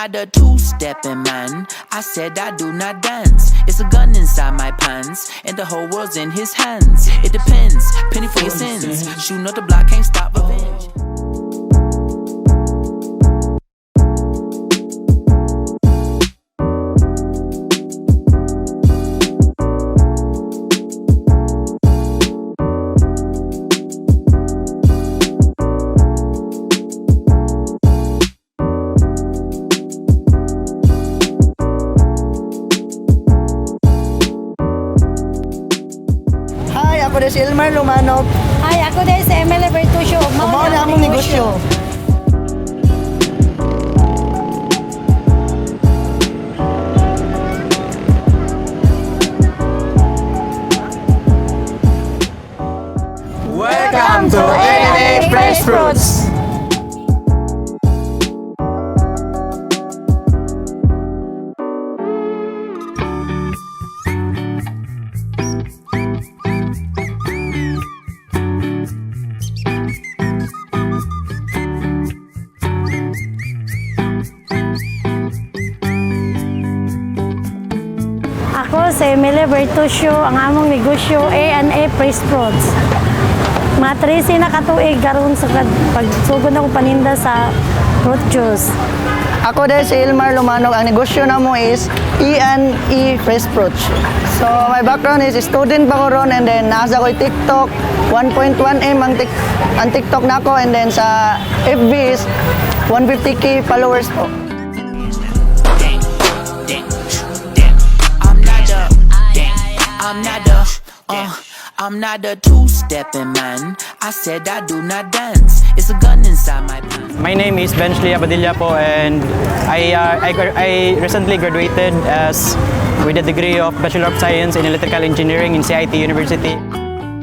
not a two-stepping man. I said I do not dance. It's a gun inside my pants, and the whole world's in his hands. It depends. Penny for your sins. Shooting up the block, can't stop revenge. Hi, ako na si Elmar Lumanov. Hi, ako din si Emily Bertuccio. Mao na among negosyo. Welcome to A&A Fresh Fruits! Ako si Emily Bertuccio, ang among negosyo A&A Fresh Fruits. Mga 13 na katuig karon sa pagsugod ako paninda sa fruit juice. Ako din si Elmar Lumanog. Ang negosyo namo is E&E Fresh Fruits. So, my background is student pa ko ron and then nasa ko'y TikTok. 1.1M ang TikTok nako and then sa FB is 150K followers po. I'm not a, I'm not a, I'm not a two-stepping man. I said I do not dance. It's a gun inside my pants. My name is Benchley Abadilla po and I recently graduated as with a degree of Bachelor of Science in Electrical Engineering in CIT University.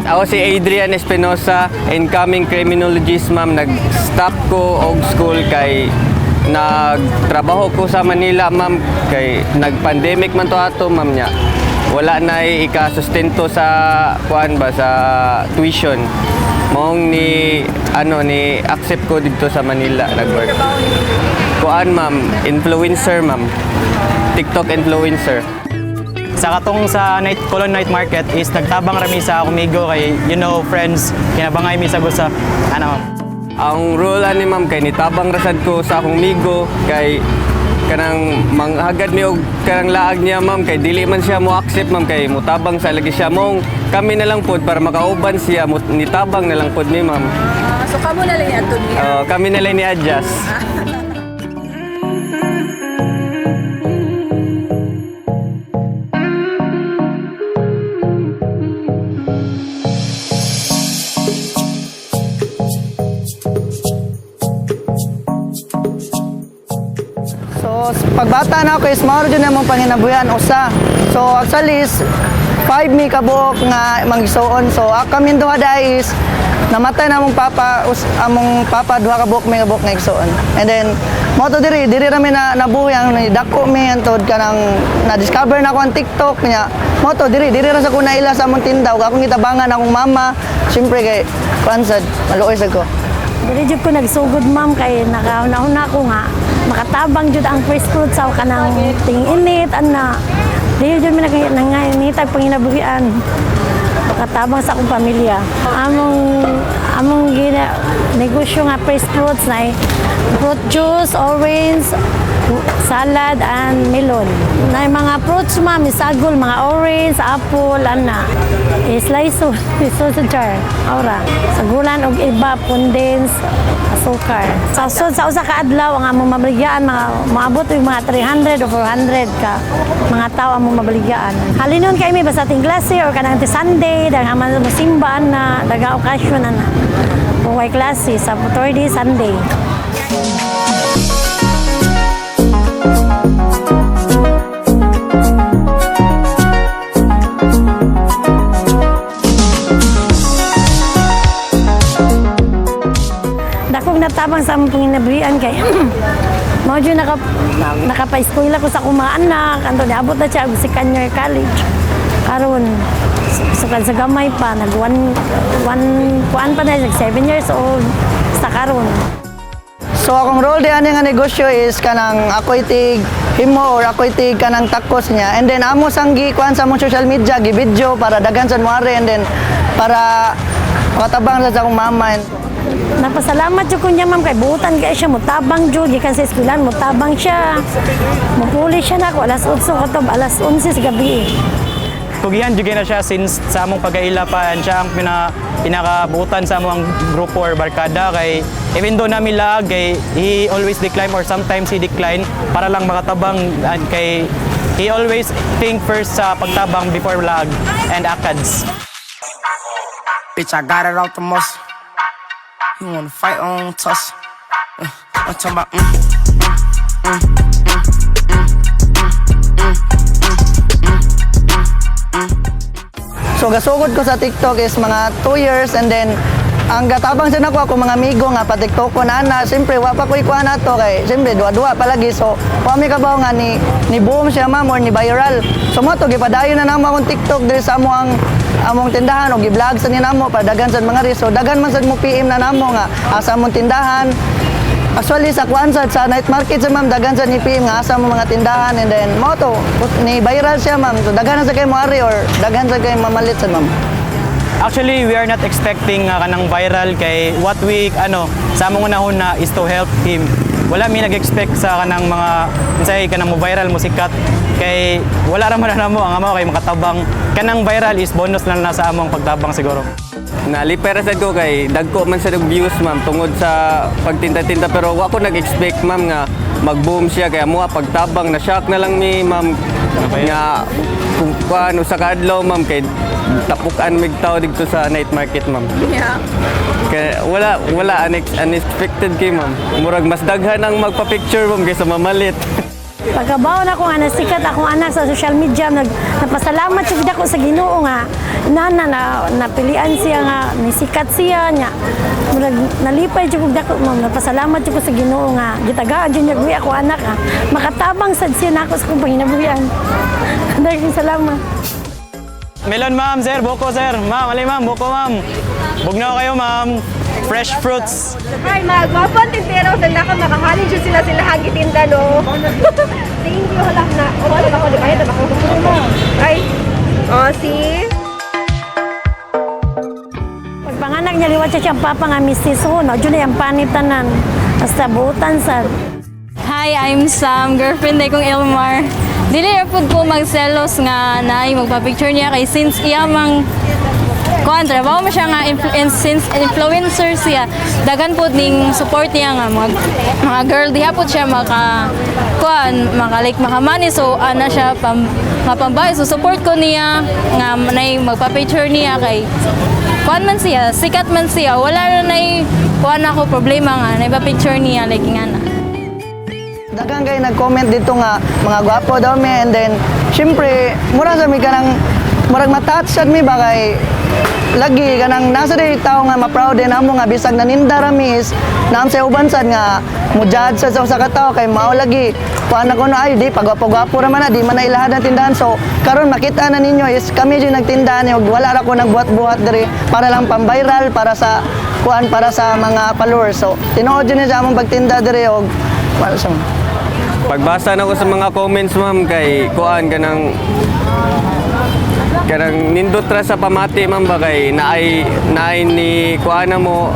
Ako si Adrian Espinosa, incoming criminologist, ma'am. Nag-stop ko og school kay nagtrabaho ko sa Manila, ma'am, kay nag-pandemic man to ato, ma'am, niya. Wala na ika-sustento sa kuan ba sa tuition. Maong ni ano ni accept ko dito sa Manila nag-work. Kuan, ma'am, influencer, ma'am. TikTok influencer. Sa katong sa night Colon Night Market is nagtabang rami sa kumigo kay friends kinabangay mi sa gusa. Ano, ma'am? Ang role ani, ma'am, kay nitabang rasad ko sa akong migo kay kanang manghagad mi og kanang laag niya, ma'am, kay dili man siya mo accept, ma'am, kay mutabang sa lagi siya mong kami na lang pod para makauban siya mo, nitabang na lang pod mi, ma'am. So kamo na lang ni niya. Kami na lang ni adjust. So, pagbata na ako is mao jud na mong panginabuhian usa. So, actually is 5 mi kabuok nga magsuon. So, kami duha dai is namatay na among papa, among papa duha ka buok mi kabuok nga igsuon. And then mao to diri diri ra mi na nabuhi ang dako mi antod kanang na discover na ako ang TikTok niya. Mao to diri diri ra sa ko naila sa among tinda ug akong gitabangan akong mama. Siyempre kay kuan sad maluoy sad ko. Dili jud ko nagsugod, ma'am, kay nakauna-una ko nga makatabang jud ang fresh fruit sa kanang ting-init ana. Dili jud mi nangangitag panginabuhian. Makatabang sa akong pamilya. Among gina, negosyo nga fresh fruits na fruit juice, orange, salad and melon. Na mga fruits, ma'am, isagol, mga orange, apple, ana. I-slice sa jar. Aura. Sagulan og iba, condense, asukar. Sa sud sa usa ka adlaw ang among mabaligyan mga moabot og mga 300 o 400 ka mga tao among mabaligyan. Halinon kay mi basta ting klase or kanang ti Sunday, daghan man mo simba na, daghang okasyon na na. Way klase sa Saturday, Sunday. Dakong natabang sa among panginabuhian kay mao jud nakapaeskwela ko sa akong mga anak anto niabot na siya og second year college karon sukad sa gamay pa nag one one kuan pa na 7 years old sa karon. So akong role di ani nga negosyo is kanang ako'y tig himo or ako'y tig kanang takos niya, and then amo sang gi kuan sa among social media, gi video para daghan sad moari and then para makatabang sa akong mama. And Napasalamat jud ko niya, ma'am, kay buutan kay siya, mutabang jud gikan sa eskwelahan, mutabang siya. Mupuli siya nako alas 8 katong alas 11 sa gabi. Kugihan jud na siya since sa among pagaila pa and siya ang pinakabuutan sa among grupo or barkada kay even though nami lag kay he always decline or sometimes he decline para lang makatabang and kay he always think first sa pagtabang before lag and acads. Bitch, I got it out the muscle. You wanna fight on tussle? I'm talking about So gasugod ko sa TikTok is mga 2 years and then ang gatabang sa nako ako mga amigo nga pa TikTok ko na ana. Siyempre wa pa ko ikuha na to kay siyempre duwa-duwa palagi, so wa mi kabaw nga ni boom siya, ma'am, or ni viral. So mo to gipadayon na namo akong TikTok diri sa amo ang among tindahan o gi-vlog sa ni namo para daghan sad mga ri. So daghan man sad mo PM na namo nga asa among tindahan. Actually sa kuan sa night market sa, ma'am, daghan sa ni PM nga asa mo mga tindahan and then mo to ni viral siya, ma'am. So daghan na sa kay mo ari or daghan sa kay mamalit sa, ma'am. Actually, we are not expecting nga kanang viral kay what we ano sa among unahuna is to help him. Wala mi nag-expect sa kanang mga unsay kanang mo viral, mo sikat kay wala ra man na namo ang amo kay makatabang. Kanang viral is bonus lang na sa among pagtabang siguro. Nalipay ra sad ko kay dagko man sa views, ma'am, tungod sa pagtinda-tinda, pero wa ko nag-expect, ma'am, nga mag-boom siya kaya mo pagtabang na shock na lang mi, ma'am, nga kung paano sa kadlaw, ma'am, kay tapukan mig tao didto sa night market, ma'am. Kaya wala wala unexpected kay, ma'am. Murag mas daghan ang magpa-picture, ma'am, kaysa mamalit. Pagkabaw na ko nga nasikat akong anak sa social media, napasalamat jud ako sa Ginoo nga nana na napilian siya nga nisikat siya nya. Murag nalipay jud ko dako, ma'am, napasalamat jud ko sa Ginoo nga gitagaan jud niya ako anak ah. Makatabang sad siya nako sa akong panginabuhian. Daghang salamat. Melon, ma'am, sir, buko, sir. Ma'am, alay ma'am, buko, ma'am. Bugnaw kayo, ma'am. Fresh fruits. Ay, mga gwapo ang tindero. Tanda ka, makahalin dyan sila sila hagitinda, no? Thank you, hala na. Oh, wala ba ako? Di ba? Di ba ako? Ay, oh, see? Pagpanganak niya, liwat siya siyang papa nga mistiso, no? Diyan na yung panitanan. Basta buutan sa Hi, I'm Sam, girlfriend day kong Elmar. Dili ra pud ko magselos nga naay magpa-picture niya kay since iya mang kuan trabaho mo siya nga since influencer siya, daghan pud ning support niya nga mga girl diha pud siya maka kuan maka like maka money, so ana siya pam nga pambay, so support ko niya nga nay magpa-picture niya kay kuan man siya, sikat man siya, wala ra nay kuan ako problema nga nay pa-picture niya like nga na. Daghan kay nag-comment dito nga mga gwapo daw mi and then syempre mura sa mi kanang murag ma-touch sad mi ba kay lagi kanang nasa day tao nga ma-proud din amo nga bisag naninda ra mi is naam sa uban sad nga mo judge sa usa ka tawo kay mao lagi kuan ako no, ay di pagwapo-gwapo ra man na, di man na ilahad ang tindahan. So karon makita na ninyo is kami jud nagtindahan ug wala ra ko nagbuhat-buhat diri para lang pam-viral, para sa kuan, para sa mga followers. So tinuod jud ni sa among pagtinda diri og wala sa Pagbasa na ko sa mga comments, ma'am, kay kuan kanang kanang nindot ra sa pamati, ma'am, ba kay naay naay ni kuan na mo,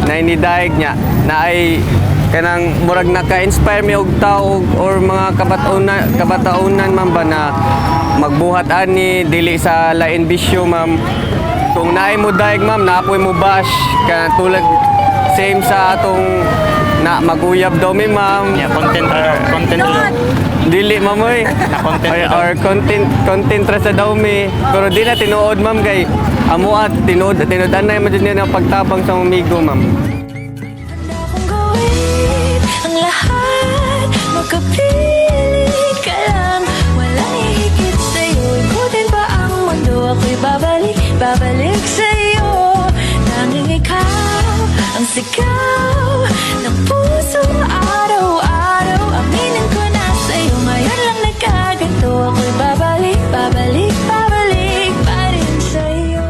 naay ni daig niya, naay kanang murag naka-inspire mi og tao or mga kabataonan, ma'am, ba na magbuhat ani dili sa lain bisyo, ma'am. Kung naay mo daig, ma'am, naapoy mo bash kanang tulad same sa atong na maguyab daw mi, ma'am. Yeah, content ra daw. Content ra daw. Dili, ma'am, oy. Na-content Or, na daw. or content content ra sa daw mi. Pero di na tinuod, ma'am, kay amo at tinuod tinuod anay man jud niya ang pagtabang sa amigo, ma'am. Handa kong gawin ang lahat. Makapiling ka lang. Walang hihigit sa'yo. Ikutin pa ang mundo, ako'y babalik, babalik sa'yo. Tanging ikaw ang sigaw ng puso araw-araw. Aminin ko na sa'yo, ngayon lang nagkaganto. Ako'y babalik, babalik, babalik pa rin sa'yo.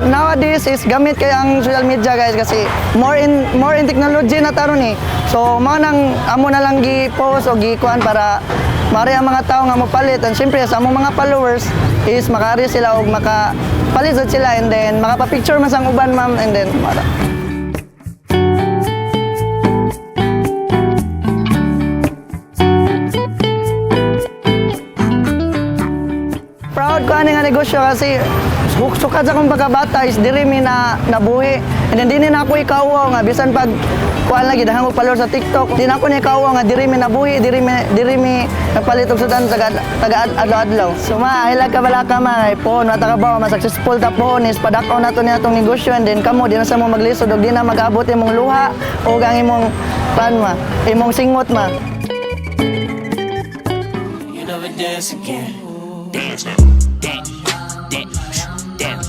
Nowadays Nowadays is gamit kay ang social media, guys, kasi more in technology na taron eh. So mao nang amo na lang gi-post o gi-kuan para mari ang mga tao nga mopalit, and syempre sa among mga followers is makaari sila og makapalit sad sila and then makapa-picture man sang uban, ma'am, and then mara. Proud ko ani nga negosyo kasi sukad sa akong pagkabata is diri mi na nabuhi. And then dili na ako ikauwaw nga bisan pag kuan lagi dahang og follower sa TikTok, di na ako ni ikauwaw nga diri mi nabuhi, diri mi nagpalit og sudan taga taga adlaw-adlaw. So ma, ay ka bala ka ma, kay pohon mata ka ba mas successful ta pohon is padakaw nato ni atong negosyo, and then kamo di na sa mo maglisod og di na mag-abot imong luha o ang imong pan ma, imong singot ma. You never dance again. Dance now. Dance. Dance. Dance.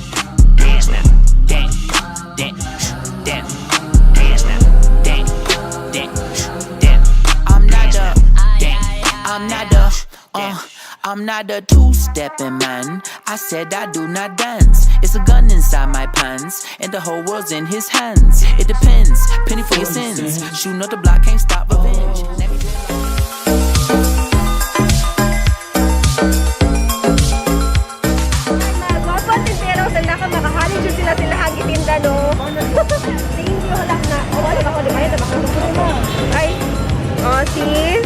Dance now. Dance. Dance. Dance. Dance now. Dance. Dance. Dance. I'm not a dance. I'm not a two-stepping man. I said I do not dance. It's a gun inside my pants, and the whole world's in his hands. It depends. Penny for your sins. Shooting up the block, can't stop revenge. Let me- Gwapo ang tindero sa naka makahalin jud sila sila gitinda no. Thank you, hala na. Oh, wala ba ko di bayad ba ko? Ay. Oh, see?